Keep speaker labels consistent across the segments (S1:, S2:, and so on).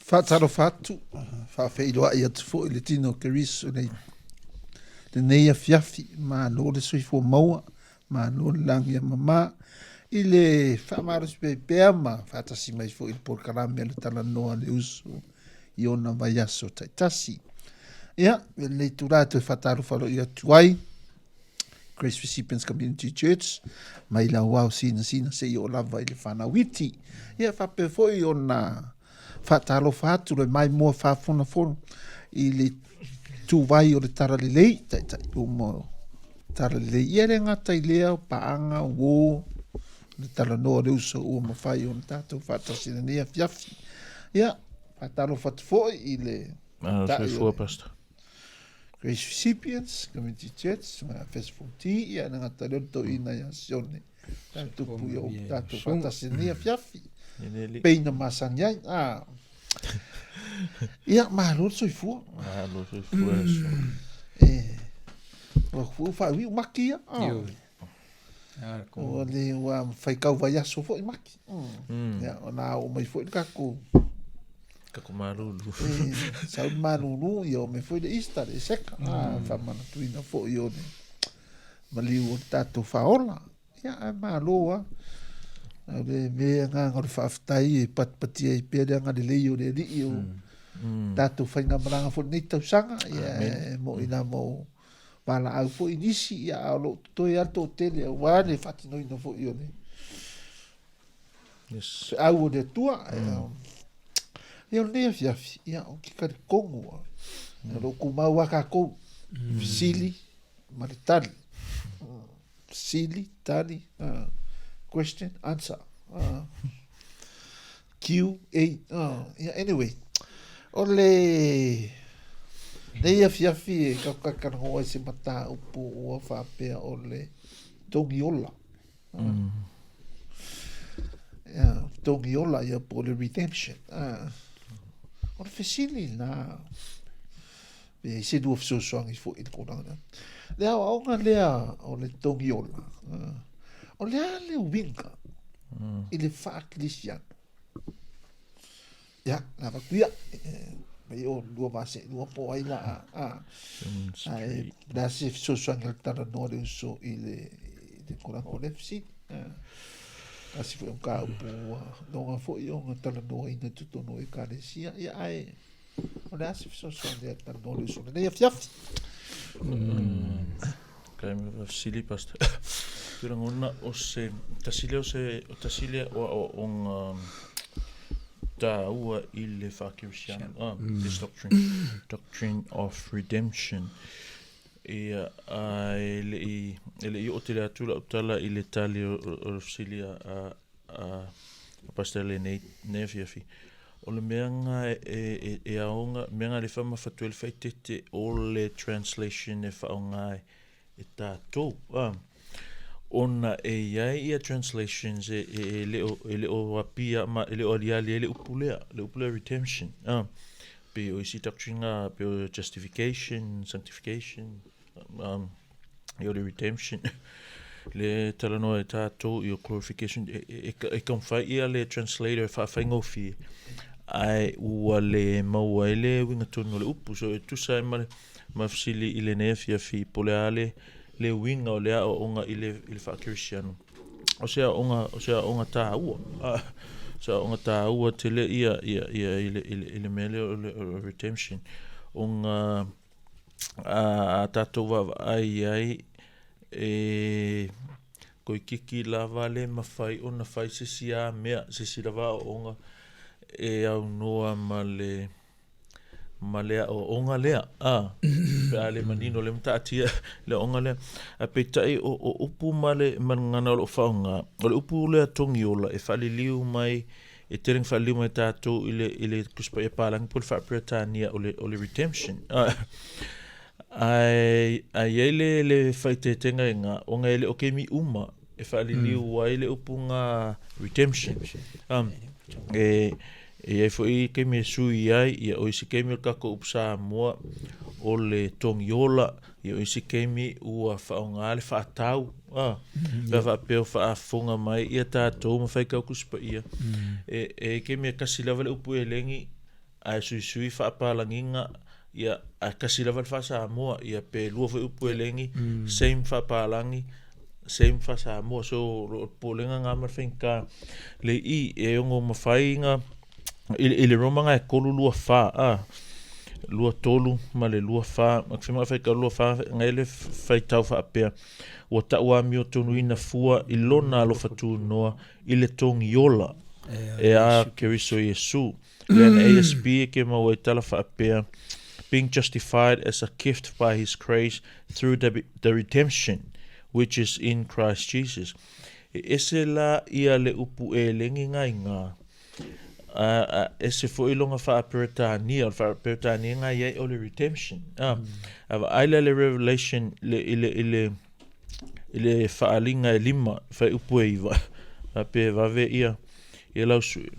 S1: Faatalofa atu, faafeiloai atu foi i le tino o Keriso i lenei afiafi, malo le soifua maua, malo le lagi e mama i le faamalosi pea ma faatasi mai foi i le polokalame a le Talanoa a le Uso i ona vaiaso taitasi. Ia, i lenei itula e toe faatalofa aloaia atu ai Grace Recipients Community Church mai Lauao Sinasina seia oo lava i le fanau iti. Ia faapea foi ona faatalofa atu le maimoa faafonafono i le tuvai o le Talalelei, taitai uma o Talalelei. Ia le gata i lea o paaga, uo, le talanoa o le uso ua mafai ona tatou faatasi i lenei afiafi. Ia, faatalofa atu foi i le
S2: Malo soifua, Pastor.
S1: Grace Recipients, Community Church, ma Festival T, ia le gata lea o le toeaina ia Sione. Ta tupu i o tatou faatasi i lenei afiafi. Peina masani ai. Ah. Ia, malo le soifua.
S2: Malo soifua.
S1: E, ua ua faaiuiu maki ia. Ah. Ua le ua faitau vaiaso foi maki. Mm. Ia, ona oo mai foi le tatou
S2: Tatou malulu.
S1: E, sau le malulu, ia oo mai foi le Easter, le Eseka. Mm. Ah, faamanatuina foi o le maliu o le tatou faaola. Ia, ae malo lava. O le mea agaga o le faafetai e patipatia ai pea le agalelei o le Alii o mm. tatou faigamalaga foi lenei tausaga. Ia, e moi lava o valaau foi nisi, ia, a o lo o totoe lava le toatele aua le faatinoina foi o le
S2: yes.
S1: feau o le Atua. Mm. Ia, o lenei afiafi, ia, ou te talitonu, mm. o lo o tumau lava tatou, mm. fesili ma le tali. Fesili, tali, question, answer. Q, A, oh, yeah, anyway. O le nei afiafi e kakakanoa ai se mataupu ua faapea o le togiola. Mm. Yeah, togiola ia po o le redemption. Ah. O le fesili la, pe i se lua fesoasoani foi i le tulaga lea. Le aoaoga lea o le togiola, ah, o le a le uiga mm. i le faa-Kerisiano? Ia, na avatu ia. Mai o lua vase, lua po ai la. A, a, le a se fesoasoani a le talanoa le uso i le, i le tulaga o le fesili. Tasi foi o mataupu ua loga foi ona talanoaina i totonu o Ekalesia. Ia, ae o le a se fesoasoani a le talanoa le uso i lenei afiafi?
S2: Kai me fesili, Pastor. Te rangona o se, tasi lea o se, o tasi lea o aoaoga tāua i le whaakerisiano, ah, this doctrine, doctrine of redemption. Ia, a, e le i, e le i oo tele atu lau tala i le tali o, o, o le fesili a, a, a, a Pastor lenei, nei afiafi. O le mea nga e, e, e aoga, mea nga le whamawhatu e le whaitete o le translation e whaonga e, e tātou. Ah, ona e iai ia translations e, e, e le o, e le o apia ma e le o aliali ai le upu lea, le upu lea redemption. Ah, pe o isi doctrine nga, pe o justification, sanctification, um, i o le redemption. Le talanoa e tātou i o glorification, e, e, e, e taumafai ia le translator e whawhaingofie, ae ua le maua ai le uiga tonu o le upu. So e tusa ai ma le ma fesili i lenei afiafi po o le a le, le uiga o le aoaoga i le, i le faakerisiano. O se aoaoga, o se aoaoga tāua. Ah, o se aoaoga tāua tele ia, ia, ia i le, i le, i le mea lea o le, o le redemption. Ona a, a tātou vaavaai i ai, e koikiki lava le mafai ona fai se isi a mea, se isi lava aoaoga e aunoa ma le, ma le aoaoga lea, a, pe a le manino le mataatia le aoaoga lea. Ae peitai o, o upu ma le, ma le gagana o lo o faaaoga, o le upu lea togiola e faaliliu mai, e tele ina faaliliu mai tatou i le, i le Tusi Paia Palagi po o le Faa-Peretania o le, o le redemption. A, ae, ae i ai le, le faaeteetega i ina, ona e le o taimi uma e faaliliu mm. ai le upu nga redemption. Um, e, e i ai foi taimi e sui ai, ia o isi taimi o le tatou upu Samoa o le togiola, ia o isi taimi ua faaaoga le faatau, ah, mm, pe a faapea o faafofoga mai ia tatou ma faitau Tusi Paia. Mm. E, e i taimi e kasi lava le upu elegi, Ae suisui faapalagiga ia ae kasi lava le faa-Samoa ia pe lua foi upu elegi same faapalagi same faa-Samoa so o le popolega na ma le faigata le i e ono mafai na i le Roma na e 3 2 4 a 2 3 ma le 2 4 ma te faitau 2 4 na ele faitau faapea ua tau amiotonuina fua i lona alofa tunoa i le togiola e a Keriso Iesu. Lea na ASB e ke maua i tala faapea, Being justified as a gift by his grace through the, the redemption which is in Christ Jesus. E ese la ia le upu elegi nga inga. A, a, ese foi longa faaperetania, o le faaperetania nga iai o le redemption. A, a vaai la le Revelation le, i le, i le, i le faaaliga e lima, fuaiupu e iva, faapea e vave ia, ia lau sui.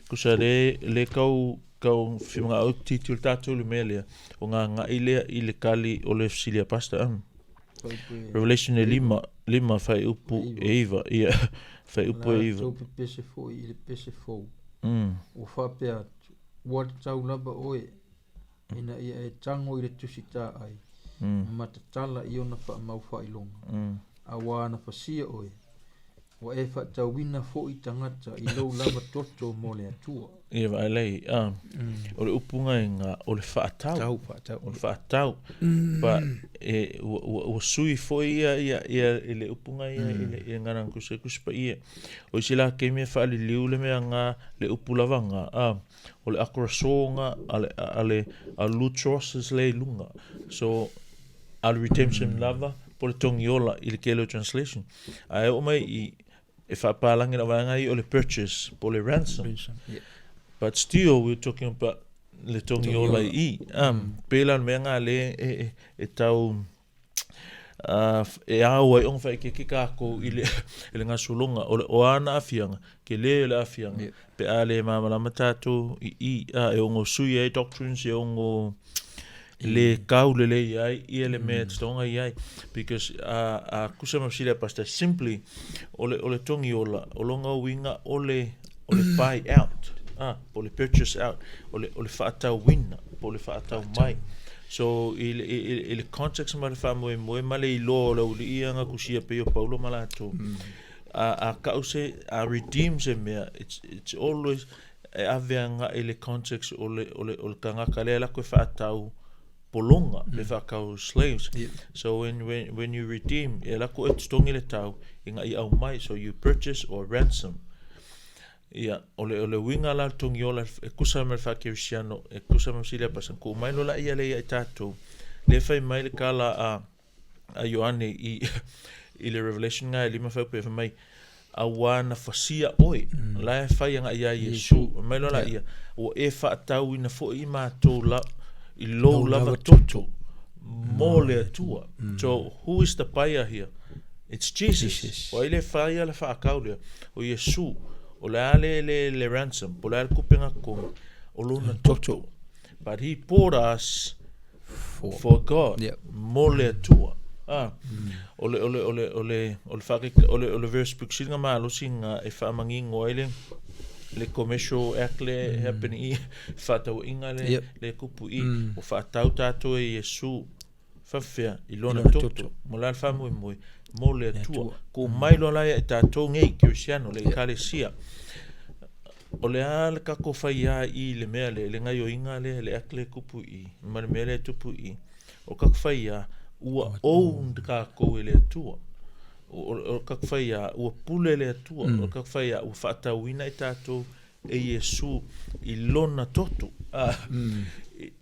S2: Kusa le, le kau, kau whimanga au titi o le tātou le mea lea, o ngā ngai lea i le kali o le fesili a pastor. Um. Revelation e lima, lima fuaiupu e iva, ia, fuaiupu e iva.
S3: Tou pepese foi i le pese fou. Ua faapea atu, ua tatau lava oe ina ia e tago i le tusi tā'ai ma tatala i ona faamau faailoga, auā na fasia oe, ua e faatauina fo'i tagata i lou lava toto mo le Atua.
S2: Ia vaai lei, a, o le upu nga o le faatau.
S1: Tau, faatau.
S2: O le faatau. But, e, ua, ua, ua sui foi ia, ia, ia, i le upu nga ia, i le, i le ngana kusa kusa pa ia. O isi la ke mea faaliliu le mea nga, le upu lava nga, a, o le akorasoga a le, a le, a lutros le i luga. So, a le redemption lava, po le togiola i le kele o translation. Ae oo mai i, e faapalagi lau vaega i o le purchase, po le ransom.
S3: Ransom, yeah.
S2: But still, we're talking about le togiola i i. Um, Pei la o le mea nga le e, e, e tau e ao ai ona whaikeke kākou i le, i le gasologa o le o ana aafiaga, kelē o le aafiaga,
S3: Yeah.
S2: pe a lē malamalama tatou i i, a e ono sui ai doctrines, e ono lē kau lelei ai ia le mea e tatau ona i ai. Because a, a kusa ma fesili a pastor, simply, o le, o le togi ola, o lona uiga o le, o le buy out, a, po o le purchase out, o le, o le faatauina, po o le faatau mai. So, i le, i, i le context ma le faamoemoe ma le iloa o le aualii ia na tusia pei o Paulo ma latou, a, a kau se, a redeem se mea, it's, it's always, e ave agai i le context o le, o le, o le tagata lea lako e faatau pologa, pe faatau slaves.
S3: Yeah.
S2: So when, when, when you redeem, e lako e totogi le tau, ina ia aumai, so you purchase or ransom. Ia, o le, o le uiga la o le togiola e tusa ma le faakerisiano, e tusa ma fesili a pastor, tuu mai loa laia lea ia i tatou, lea e fai mai le tala a, a Ioane i, i le Revelation nga e lima fuaiupu e fai mai, auā na fasia oe, la e fai agai ia Iesu, fai mai loa laia, ua e faatauina foi i matou la, i lou lava toto, mo le Atua. So, who is the buyer here? It's Jesus.
S3: Jesus.
S2: O ai le whaia le whaakau lea? O Iesu. O le a le, le, le ransom, po le a le kupenga kogi, o lona toto. But he bought us
S3: For.
S2: for God,
S3: Yep.
S2: mo le Atua. Ah, o le, o le, o le, o le, o le, whaake, o le, o le verse book sili nga malosi nga e whaamangingo ai le, le Commercial Act le mm. happen i, whaatauinga le,
S3: Yep.
S2: le kupu i,
S3: Mm.
S2: o whaatau tātou e Iesu, Faafefea i lona toto, mo la le faamoemoe, mo le Atua. Ko mai loa la ia i tatou nei, Kerisiano, le Ekalesia. O le a le kako fai ia i le mea le, le gaioiga lea, le act lea e tupu i i, ma le mea lea e tupu i i. O le kako fai ia, ua owned kakou e le Atua. O, o le kako fai ia, ua pule le Atua. O le kako fai ia, ua faatauina i tatou e Iesu i lona toto, a,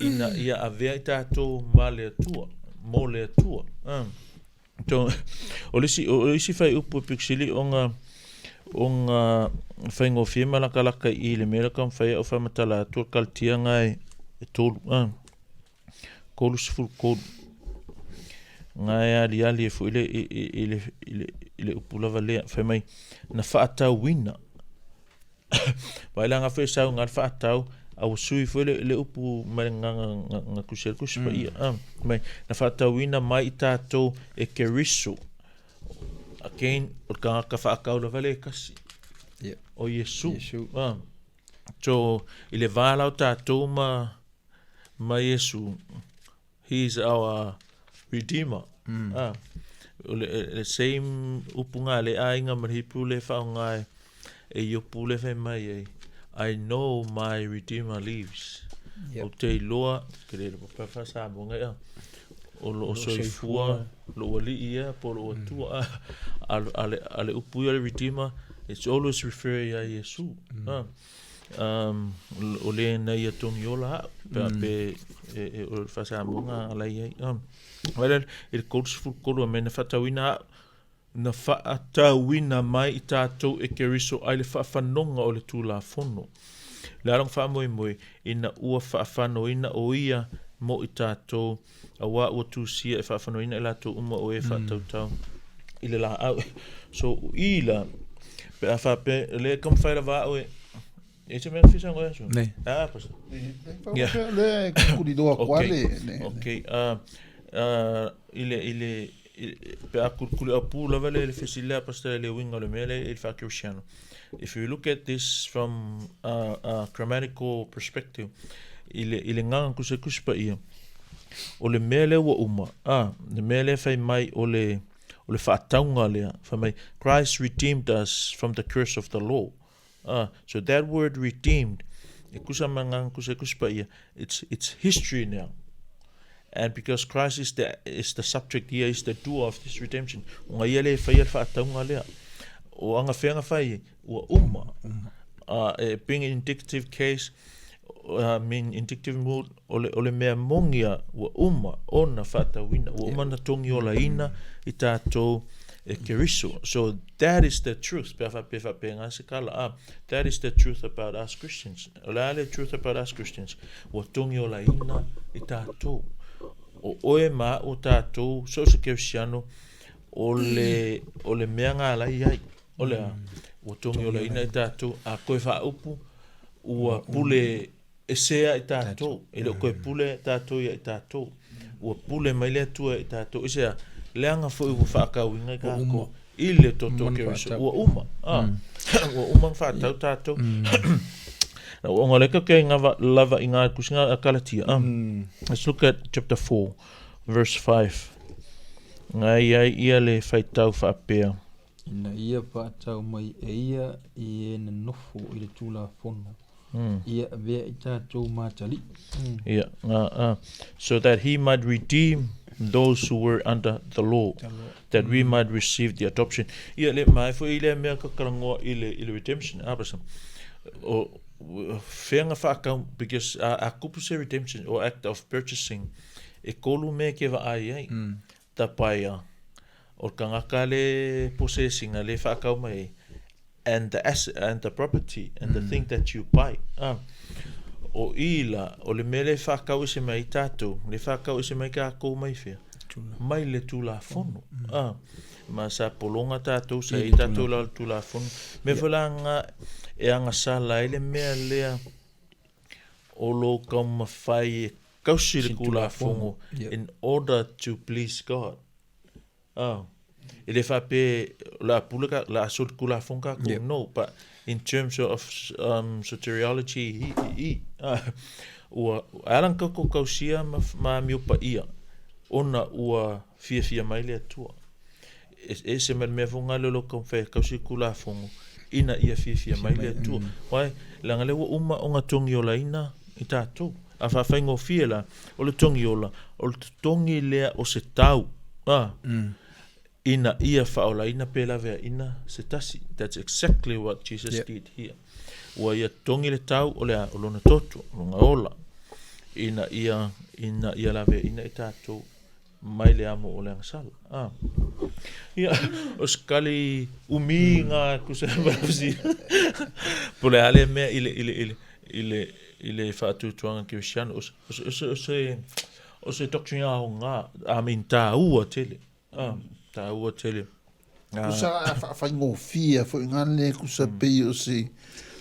S2: ina ia avea i tatou ma le Atua, mo le Atua. A. So, o le isi, o isi fuaiupu e pito sili ona, ona faigofie ma lakalaka i le mea lea taumafai ai au faamatala atu o le Kalatia na e, e tolu, a, 33. Na e aliali ai foi le, i, i, i, le, i, le, i le upu lava lea, fai mai, na faatauina Vai la nga foi sau nga whaatau a ua sui foi le, le upu mai le nganga nga, nga kusi a le kusi paia. Ah, mai, na whaatauina mai i tātou e Keriso. Again, o le kangaka whaakau lava le kasi.
S3: Yep.
S2: O Iesu.
S3: Iesu.
S2: Ah. So, i le va la o tatou ma, ma Iesu, He is our Redeemer. Mm. Ah, o le, le same upu ngā le aiga ma le Hipu le whaonga e, e Iopu le whai mai ai. I know my Redeemer lives. Yep. O te iloa, ke le pa wha sa mo ngai a. O lo o soifua, lo ua li ia, po lo ua mm. tua. A, a, le, a le upu ia le Redeemer, it's always refer ia Iesu. Mm. Ah. Um, o le na ia tongi ola ha'u, pe mm. pe e, e, o le whasamonga a lai ai. Um, wala, i le 33 a me na whatauina ha'u, na whaatauina mai i tātou e Keriso ai le whawhanonga o le tūlafono. Le along whaamoemoe, ina ua whaawhanoina o ia mo i tātou, a wā ua tūsia e whaawhanoina i lātou uma o e whaatautau i le laau. So, i la, pe a whape, le ka mwhai la wā oe, e te mea fisa ngoe aso?
S3: Nei.
S2: Ah, pasa.
S1: Yeah. Le kuli loa
S2: kwa le. Okay. I le, i le, pe a kulikuli au pū lava le le fesili lea pastor le uiga o le mea lea i le faa-Kerisiano. If you look at this from a, a grammatical perspective, i le, i le gaga kusekusi paia, o le mea lea ua uma, a, le mea lea fai mai o le, o le faatauga lea, fai mai, Christ redeemed us from the curse of the law. Ah, so that word redeemed, e kusa ma gaga kusekusi paia, it's, it's history now. And because Christ is the, is the subject here, is the doer of this redemption, o nga ia le whaia le whaataunga lea. O anga whenga whai, ua uma. Being an indicative case, I mean indicative mood, o le, o le mea mongia, ua uma, ona whaatauina, ua uma na tongi ola ina i tātou e Keriso. So that is the truth, pe whape whape ngā se kala, ah, that is the truth about us Christians. O le a le truth about us Christians, ua tongi ola ina i tātou. O oe ma o tātou, so se Kerisiano, o le, o le mea ngā lai ai. O le a, ua tongi ola ina i tātou, a koe whaaupu, ua pule e sea i tātou, e le o koe pule tātou ia i tātou. Ua pule mai le Atua i tātou. I sea, leanga foi ua whaakauinga i kākou. I le toto Keriso, ua uma. Ah, ua uma whaatau tātou. Na ua onga leka kei ngā lava i ngā kusinga a Kalatia. Ah. Let's look at chapter 4, verse 5. Ngā ia ia le whaitau whaapea.
S3: Ina ia whaatau mai e ia i e nofo i le Tulafono. Ia avea i tātou mātali'i.
S2: Yeah, so that he might redeem those who were under the law, that we might receive the adoption. Ia le mai foi i le mea ka karangoa i le, i le redemption. Ah, basa. O, whenga whaakau, because a kupu se redemption, or act of purchasing, e kolu mea ke wa ai ai, tapaia, o kangaka le possessing, le whaakau mai, and the asset, and the property, and the thing that you buy. Ah. O i la, o le mea le whaakau ese mai i tātou, le whaakau ese mai ka kou mai whea. Mai le tulafono. Ah. Ma sa polonga tātou, sa i tātou la le tulafono. Me yeah. Ngā, e anga sala i le mea lea o lo kaumawhai e kausi le kulafono in order to please God. Ah. E le whape la pule ka la aso le kulafono ka ko no, but in terms of soteriology i, i, ah, ua alang ka ko kausia ma, ma miopa ia ona ua fiafia mai le Atua. E, e se mea mea fonga le lo ka kausi kulafono ina ia fiafia mai le Atua. Wai, langa le ua uma o ngā tongi ola ina i tātou. A whawhaingofie la, o le tongi ola, o le tongi lea o se tau. Ah, Ina ia whaolaina pe lavea ina se tasi. That's exactly what Jesus did here. Ua ia tongi le tau o le a, o lona toto, o lona ola. Ina ia, ina ia lavea ina i tātou mai le amo o le angasala. Ah. Ia, o skali umi ngā kusa marausi. Po le ale mea i le, i le, i le, i le, i le whaatutuanga Kerisiano, o se, o se, o se, o se, o se doctrine ao ngā, I mean, tāua tele. Ah, tāua tele.
S1: Ah. Kusa a whaingofia foi ngā le kusa pei o se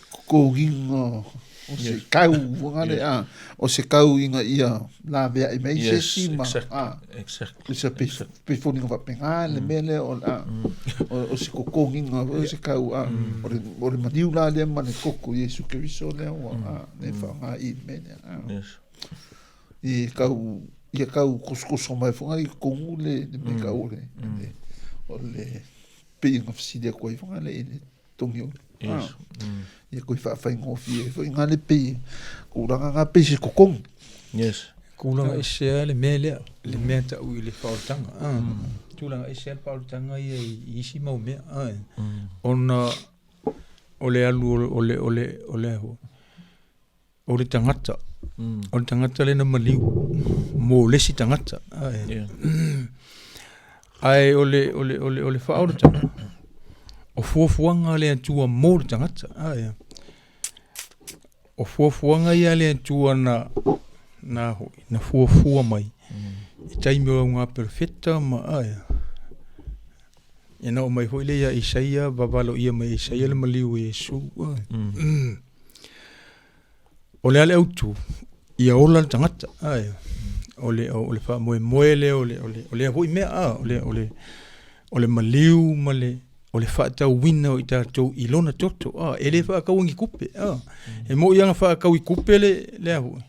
S1: kokoginga O se kau fongale a o se kau ina ia laveai mai se isi ma a se pe pe foliga faapena le mea lea o a o se kokogiga foi o se kau a o le o le maliu la lea ma le koko Iesu Keriso lea ua a le faaaoga i le mea lea a i kau ia kau kosokoso mai foi i totonu le le mea kau o le o le pei ona fesili atu ai foi le i le togi o
S2: Yes.
S1: Ia koe faafaigofie ai foi ngā le pei tulaga ngā pei se kokogi.
S2: Yes.
S3: Tulaga ese lava le mea lea, le mea tau i le faaolataga. Tulaga ese lava le faaolataga ia i isi mau mea. Ona o le alu o le o le o le o le tagata. O le tagata lea na maliu mo le isi tagata.
S2: Yeah.
S3: Ae o le, o le, o le, o le faaolataga, o fuafuaga a le Atua mo le tagata. Ae. O fuafuaga ia a le Atua na, na, na fuafua mai i taimi o au perofeta ma ae. Ia na oo mai foi lea ia Isaia, vavaloia mai e Isaia le maliu o Iesu. Ae. O le a le autu, ia ola le tagata, ae o le, o le faamoemoe lea o le, o le, o lea foi mea, a, o le, o le, o le maliu ma le, o le faatauina o i tatou i lona toto, a, e le faataua i ni tupe, a. E moni lava na faatau i tupe le, le a foi,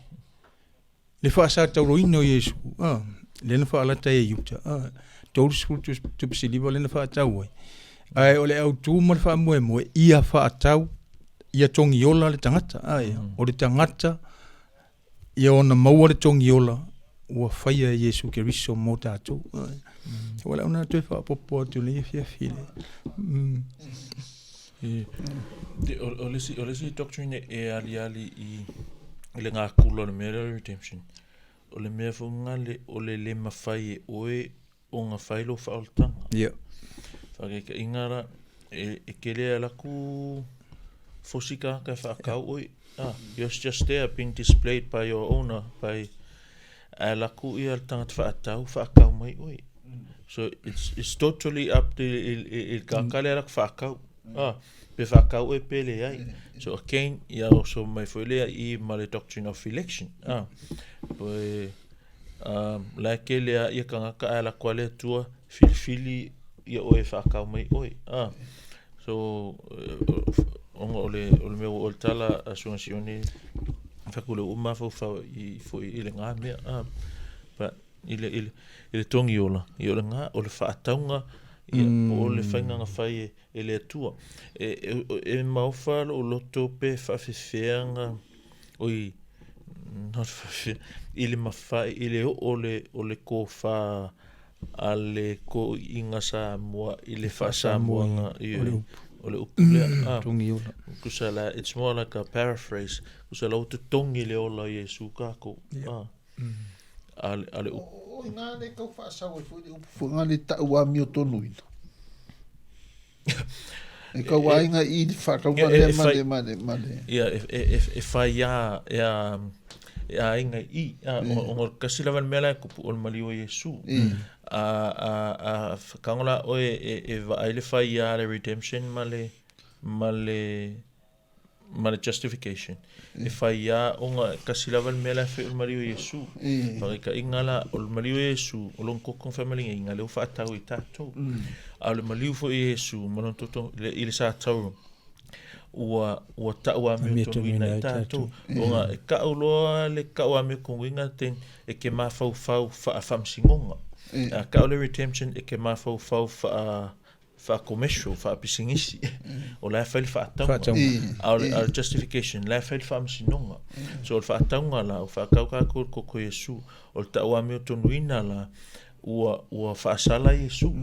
S3: le faasatauroina o Iesu, a, lea na faalata ai e Iuta, a, 30 tupe siliva lea na faatau ai. Ae o le autu ma le faamoemoe, ia faatau, ia togiola le tagata, a ia, o le tagata, ia ona maua le togiola ua faia e Iesu Keriso mo tatou. Ua le ona toe faaopoopo atu i lenei afiafi le.
S2: O le isi, o le isi doctrine e aliali i le gakula o le mea lea o le redemption, o le mea foi lena o le le mafai e oe ona fai lou faaolataga.
S3: Ia.
S2: Faataitaiga la, e tele alu atu fosi tagata e faatau oe. Ah, you're just there being displayed by your owner by ae alu atu ia le tagata faatau, faatau mai oe. So it's, it's totally up to i le tagata lea alu atu faatau. Ah, pe faatau oe pe leai. So again, ia oso mai foi lea i ma le doctrine of election. Ah, pe la e tele lava ia tagata ae alu atu lava le Atua filifili ia oe e faatau mai oe. Ah, so ona o le o le mea ua o le tala a Susuga Sione fai atu lea ua mafaufau i foi i lena mea. Ah, but i le i le i le togiola, ia o lena o le faatauga ia po o le faiga na fai e le Atua. E e maofa lou loto pe faafefea na Oi, not faafefea, i le mafai, i le oo o le, o le tofa a le toeaiina Samoa i le faa-Samoaina o le upu lea. Ah,
S3: Togiola.
S2: Tusa la, it's more like a paraphrase. Tusa la ua totogi le ola o Iesu kākou. Ah, a le, a le upu.
S1: O i ngā le tau faasau ai foi le upu foi ngā le tau amiotonuina. E kau aiga i le whakauga lea ma le, ma le, ma le.
S2: Ia, e whai a, e a, e aiga i, a, o ngā kasi lava le mea la e kupu o le maliu o Iesu. A, a, a, whakaongo la oe e, e vaai le whai a le redemption ma le, ma le, ma le justification. E whai a ona kasi lava le mea la e whai o le maliu o Iesu. Whakaikainga la, o le maliu o Iesu, o lona toto na whaimaligaina, lea ua faatau i tatou. A o le maliu foi o Iesu, ma lona toto i le sa tauro, ua, ua tau amiotonuina i tatou. Ona e kau loa le kau amiotonuina, then e ke mafaufau faa-faamasinoga. A kau le redemption, e ke mafaufau faa faa-commercial, faa-pisinisi, o la e fai le faatauga. A o le justification, la e fai le faamasinoga. So o le faatauga la, ua faatau tatou i le toto o Iesu. O le tauamiotonuina la, ua, ua faasala Iesu.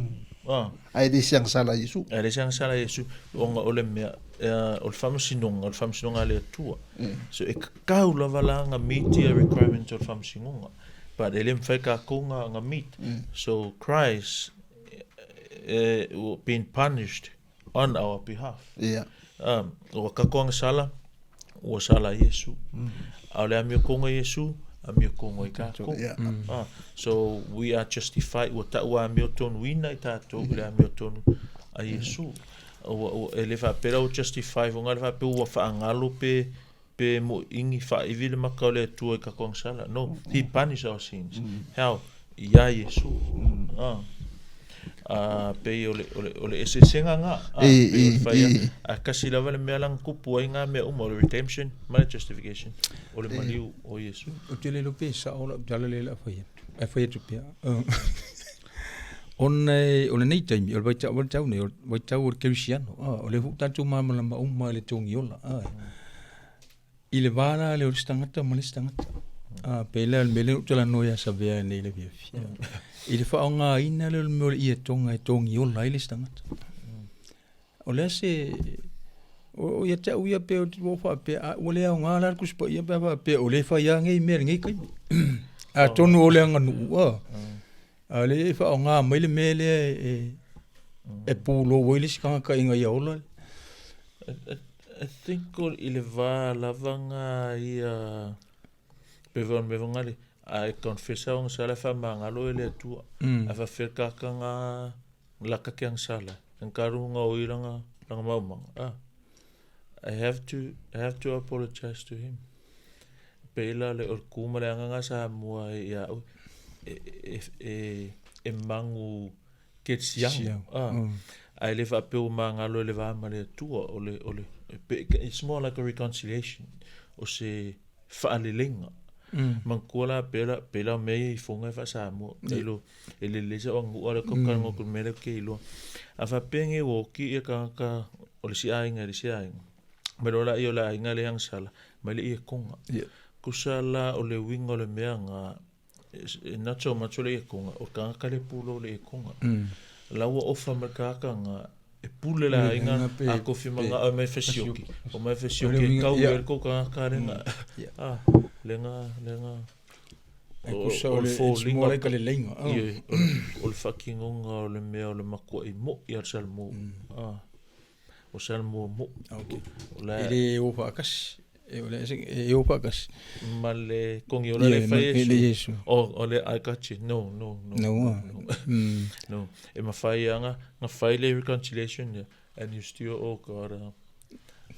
S1: Ah. Ae le se agasala Iesu.
S2: Ae le se agasala Iesu, ona o le mea, o le faamasinoga, o le faamasinoga a le Atua. So e tatau lava la ona meet ia requirements o le faamasinoga. But e le mafai e tatou ona meet. So Christ been punished on our behalf.
S1: Yeah.
S2: Ua tatou agasala, ua sala Iesu. A o le amiotoga i Iesu, amiotoga i tatou.
S1: Yeah.
S2: So we are justified, ua tau amiotonuina i tatou i le amiotonu a Iesu. Ua, ua, e le faapea la ua justify, ua le faapea ua faagalo pe. Pe moʻiʻigi faaivi le maka o le Atua i kakou agasala. No, He punish our sins. How? Iā Iesu. Ah. Ah, pei o le, o le, o le eseesega nga. Ah, pei o le fai a, a kasi lava le mea lana tupu ai nga mea uma, o le redemption ma le justification, o le maliu o Iesu.
S3: Ou te le iloa pe sao lau tala lea o le a fai atu, ae fai atu pea. Ona o lenei taimi, o le vaitau, vaitau nei, o le vaitau o le kerisiano, o lea foi ua tatou malamalama uma i le togiola. I le va la lea o le isi tagata ma le isi tagata. Pei la o le mea lea na ou talanoa ia Savea nei i le afiafi. I le faaaogaina lea o le mea o le ietoga e togiola ai le isi tagata. O le a se o ia te au ia pe ua ou faapea, a ua le aoga la le Tusi Paia pe a faapea o lea e fai lava nei mea i lenei taimi. Atonu o le aganuu, a o lea e faaaoga mai le mea lea e pulou ai le isi tagata ina ia ola.
S2: I think o i le va lava nga ia pe foi o le mea foi ngale a e confess au agasala e faamagalo e le Atua. A faafefea le kaka nga laka ke agasala e nga runga o i langa langa maumaga. Ah. I have to I have to apologize to him. Pei la le o le ku ma le agaga Samoa ia au e e e e magu kerisiano. Ah. Ae le faapea ua magalo e le va ma le Atua o le o le it's more like a reconciliation o se faaleleiga. Manatua la pei la pei la o mea ia i foga e faa-Samoa. Tailo E lelei sa aganuu a le kau kalaga o mea lea ou te iloa. A faapea nei ua oti ia tagata o le isi aiga i le isi aiga, mai loa laia o le aiga lea e agasala, mai le ietoga. Tusa la o le uiga o le mea na, not so much o le ietoga, o le tagata lea e pulou i le ietoga. La ua ofa mai le tagata na e pule le aiga, a tofi manao e mai fesioki, omai fesioki e tau i ai le tou tagata lea na, lea na, lea na.
S3: E kusa o le foliga like le leiga.
S2: Ie, o le faatinoga o le mea o le matuai mo'i a le Salmo. Ah, o Salmo mo'i.
S3: Okay. O le E le o faakasi. E o le e o faakasi.
S2: Ma le kogiola le fai
S3: e Iesu.
S2: Oh, o le I got you. No, no, no.
S3: No.
S2: No. No. E mafai lava na fai le reconciliation lea and you still oh God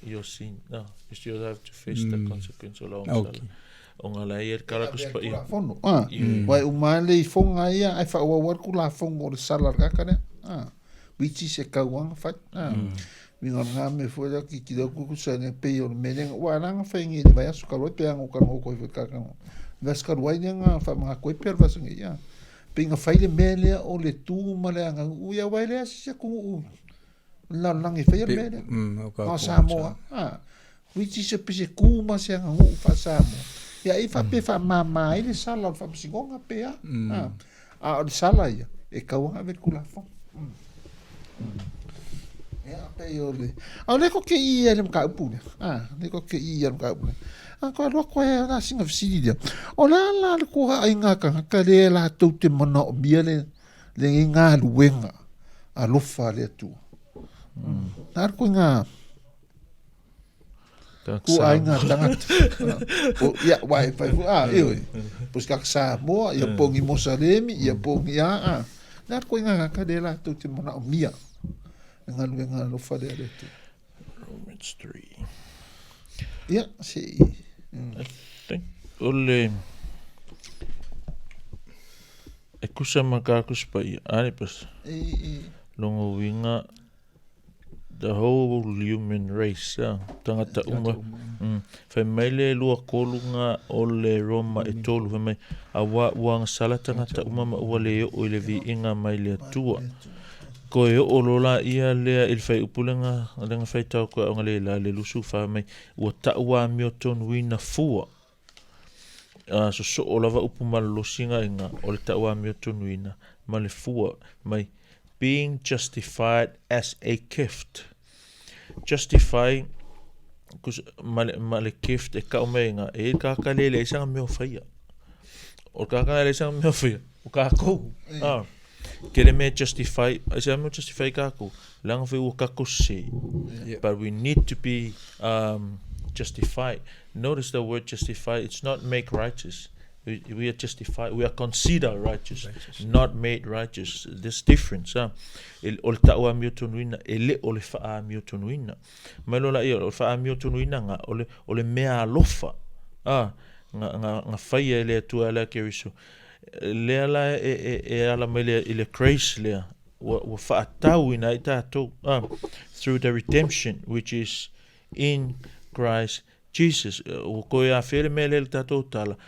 S2: your sin. No, you still have to face the consequence o lau agasala. Ona la e ia le kala ku
S1: se paia. Tulafono, a. Ua e uma lava le ifoga ia ae faaauau ai le Tulafono o le sala o le kaka lea, a. Which is e tau lava ona fai, a. Uiga o lena mea foi lea tilotilo atu tusa ai pei o le mea lea, aua o la na fai nei i le vaiaso talu ai pe ana ou talanoa atu ai foi i le kaka le vaiaso talu ai lea na faamanatu ai pea le vaiaso nei, a. Pei na fai le mea lea o le tu ma le aganuu, ia aua e leai se isi atunuu le lalolagi e faia le mea lea. Na o Samoa, a. Which is pei se tu ma se aganuu faa-Samoa. Ia ai faapea e faamama ai le sala o le faamasinoga pe a. A, a o le sala ia, e tatau lava ona ave i le Tulafono. Ia, pei o le... A o lea tou te i ai i le mataupu lea. A, lea tou te i ai i le mataupu lea. A toe alu atu ai la sina fesili lea. O le a la le tuaaiga tagata lea latou te manaomia le lenei galuega alofa a le Atua. Na alu koe ngā tuaaiga tagata. Ia, wai, e whai, a, e oi. Po se kaka Samoa, ia po ngi Mosalemi, ia po ngi a, a. Na alu koe ngā ngaka lea latou te manaomia le galuega alofa lea a le Atua.
S2: Romans 3.
S1: Ia, se i.
S2: I think o le e kusa ma ka kusa pa ia ane pas. Longa uiga the whole human race ah, tangata uma. Fai mai le lua tolu nga o le Roma e tolu fai mai aua ua agasala tangata uma ma ua le oo i le viiga mai le Atua. Koe oo loa laia lea i le fuaiupu lea na faitau atu ai aoga le la le 24 mai, ua tau amiotonuina fua. A sosoo lava upu malolosi gaiga o le tau amiotonuina ma le fua mai, being justified as a gift. Justify ma le, ma le gift e kau mai ga, e i le kākā le leai sanga mea o faia. O le kākā le leai sanga mea o faia, o kākou. Ah. Ke le mea justify, ai se mea justify kākou, leaga foi ua kākou sese. Yeah. But we need to be justified. Notice the word justify, it's not make righteous. We are justified, we are considered righteous, righteous. Not made righteous. There's difference. Ah. E, o le ta'u amiotonuina, e le o le fa'aamiotonuina. Mai loa laia, o le fa'aamiotonuina ga, o le, o le mea alofa. Ah, ga, ga, ga faia e le Atua e ala Keriso. Lea la e, e, e ala mai le, i le grace lea, ua, ua fa'atauina ai tatou, ah, through the redemption which is in Christ Jesus. Ua toe afea le mea lea i le tatou tala,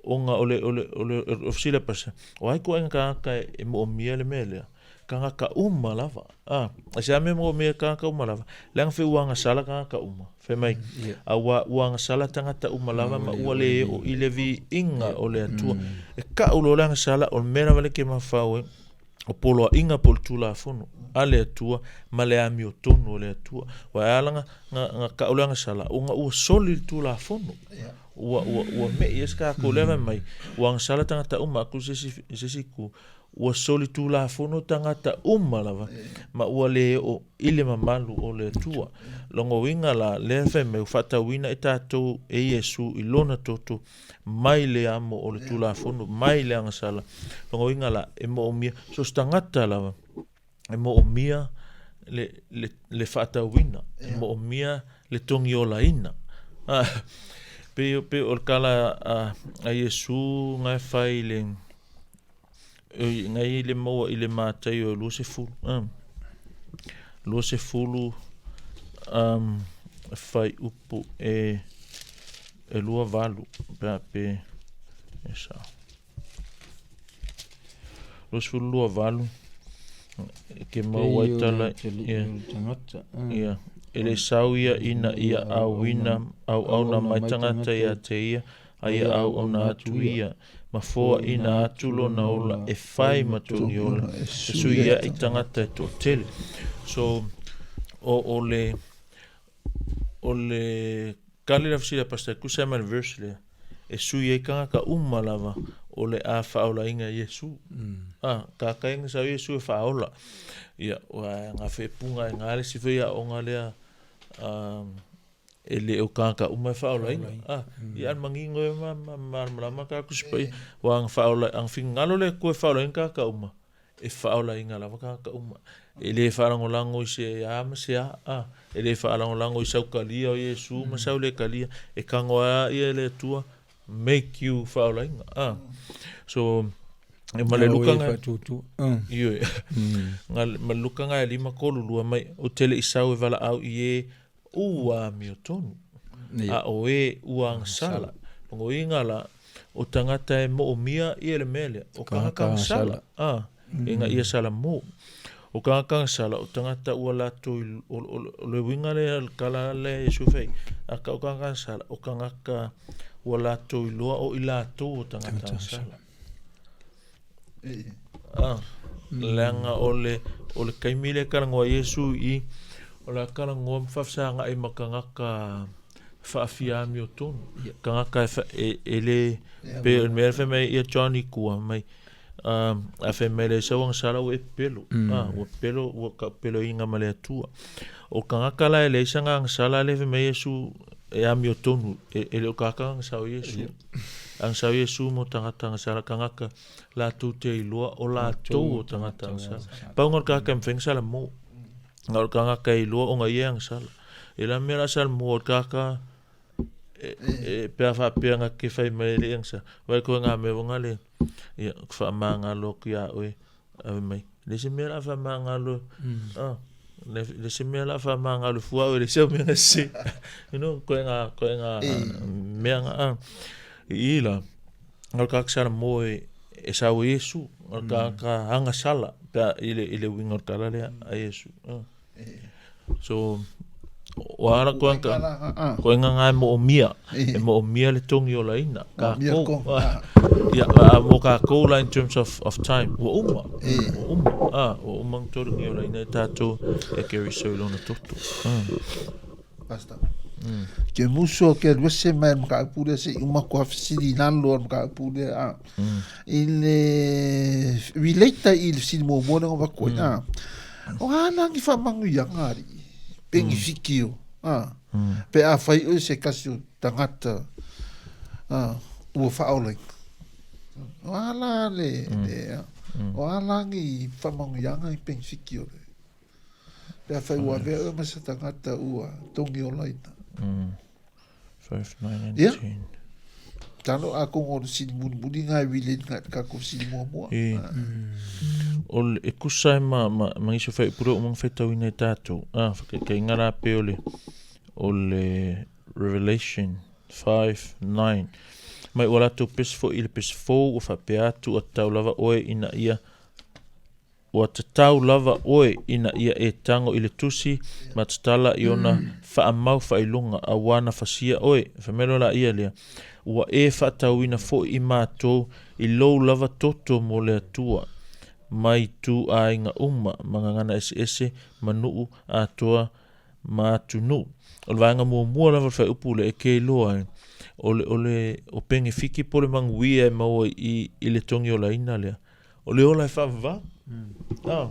S2: ona o le, o le, o le, o le fesili a Pastor, o ai koʻaiga tagata e moomia le mea lea? Tagata uma lava. Ah, e se a mea moomia tagata uma lava? Leaga fe ua agasala tagata uma. Fai mai, a ua, ua agasala tagata uma lava ma ua le oo i le viiga o le Atua. E kau loa le agasala, o le mea lava lea ke mafaufau ai, o poloaiga po o le Tulafono a le Atua ma le amiotonu o le Atua. Ua e ala ga, ga kau le agasala, ona ua soli le Tulafono. Ua, ua, ua me'i ai se kākou lea fai mai, ua agasala tagata uma aku i se isi, i se isi itu, ua soli Tulafono tagata uma lava, ma ua le oo i le mamalu o le Atua. Lona uiga la, lea fai mai, ua faatauina i tatou e Iesu i Lona toto, mai le amo o le Tulafono, mai le agasala. Lona uiga la, e moomia, so o se tagata lava, e moomia le, le, le faatauina, e moomia le togiolaina. Ah, pei, pei o le tala a, a Iesu nga e fai i le, nga i le maua i le Mataio e 20, 20 um, fuaiupu e, e 28, pe a pe, e sao. 28, ke mau ai tala, ia, ia, e le sau ia ina ia auina, auauna mai tagata ia te ia, a ia auauna atu ia, ma foaina atu lona ola e fai ma togi ola, e sui ai tagata e toatele. So, o, o le, o le kali la fesili a Pastor e tusa ai ma le verse lea, e sui ai tagata uma lava o le a faaolaina e Iesu. Ah, ka kai na sau Iesu e faaola. Ia, ua nga feepuga e nga le si foi aoga lea, um, e le o kāka uma e faaolaina. Ah, ia al mangingo e ma, ma, malamalama ka kusi paia. Wa anga faaola, anga fingalo le kue faaolaina kāka uma. E faaolaina lava kāka uma. E le faalagolago i se a ma se a, ah, e le faalagolago i sau kalia o Iesu ma sau le kalia. E kago a ia e le Atua, make you faaolaina. Ah. So, e ma le luka nga... Ioe. Nga, ma le luka nga e 5:32 mai, o tele i sau e valaau i e ua amiotonu, a o e ua agasala. Lona uiga la, o tagata e moomia ia le mea lea, o tagata agasala, a, ina ia sala mo. O tagata agasala, o tagata ua latou, o, o, o le uiga lea, le tala lea a Iesu e fai, a ka o tagata agasala, o tagata ua latou iloa o i latou o tagata agasala. Ah, leaga o le, o le taimi lea e talanoa ai Iesu i, o le a talanoa ma faafesagaai ma tagata faafia amiotonu. Tagata e, e, e le, pe o le mea fai mai ia John i tua mai, um, a fai mai le sau agasala ua e pepelo. Ah, ua pepelo, ua taupepeloina ma le Atua. O tagata la e leai sana agasala lea fai mai Iesu e amiotonu, e, e le o tagata agasala o Iesu. Agasala o Iesu mo tagata agasala, tagata latou te iloa o latou o tagata agasala. Pau nga o le tagata e mafai ona sala mo. Na o le tagata e iloa ona ia e agasala. E la mea la sala mo o le tagata e, e, pe a faapea na te fai mai e le agasala. Vai koe ngā mea wanga le, ia, whaamāngalo atu iā oe, ave mai. Le se mea la whaamāngalo, ah, le, le se mea la whaamāngalo fua oe, le se o mea nga se. You know, koe ngā, koe ngā mea nga, ah. I la, o le tagata sala mo e, e sau e Iesu, o le tagata agasala, pe a, i le, i le uiga o le tala lea a Iesu. So, o ala koe ka, koe nga nga e moomia, e moomia le togi olaina, kākou. Ia, a, mo kākou la in terms of, of time, ua uma, ua uma, a, ua uma ang togi olaina e tātou e Keriso i lona toto.
S1: Pastor. Ke muso ke alu ese mai le mataupu lea se i uma atu lava fesili i lalo o le mataupu lea a. I le relate ai i le fesili muamua lea na avatu ai a. O a la ni faamanuiaga alii pe ni fikio a. Pe afai oe se tasi o tagata a ua faaolaina. O a la le, le, o a la ni whamanuianga i penifiki o le. Pe a whai ua avea ma se tagata ua tongi olaina.
S2: 5, 9 and
S1: Ia.
S2: 10.
S1: Talo a kongo o le sili mulimuli ngā e relate ngā i le kākou sili muamua.
S2: E, o le, e kusa e ma, ma, ma nisi o whaipura o mga whaitauina i tātou. Ah, whakaikainga rā pe o le, o le Revelation 5, 9. Mai ua latou pese foi i le pese fou, ua faapea atu, ua tatau lava oe ina ia Ua tatau lava oe ina ia e tago i le tusi ma tatala i ona faamau faailoga, auā na fasia oe. Fai mai loa laia lea, Ua e faatauina foi i matou i lou lava toto mo le Atua, mai ituaiga uma, ma gagana eseese, ma nuu atoa, ma atunuu. O le vaega muamua lava o le faaiupu lea e keiloa ai, o le, o le, o penefiki po o le manuia e maua i, i le togiolaina lea. O le ola e faavavau. Ah.